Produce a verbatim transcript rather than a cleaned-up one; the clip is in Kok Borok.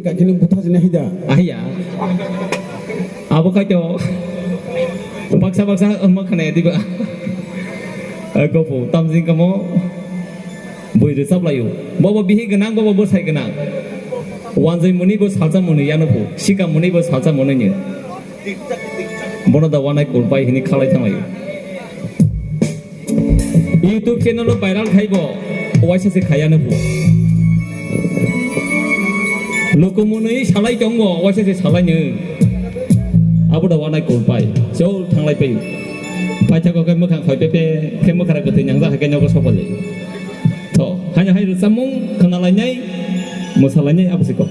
Kakini butha jene hida. Ahiya. Abo kaito. Baksa baksa wngma khana diba. Gopo tamjing kamo. Bui rwchap laio. Bobo bihi gwnang, bobo bwsai gwnang. Wanjwi muni bo salsa muni yano phu. Sika muni bo salsa muni ni. Bono da wanai kulpai hini khalai thanglaio. YouTube channel o viral khai bo, waisa se khaya no phu. Luku mwnwi salai tong bo, waisa se salai no. Abo da wanai kulpai, chol thanglai pai. Paithak o khe mwkhang khoi pepe, khe mwkhra kwthwi nang ja hai khe nogo sokol le. To, haino hai rwchapmung khwnalainai, mwsalainai abo se kok.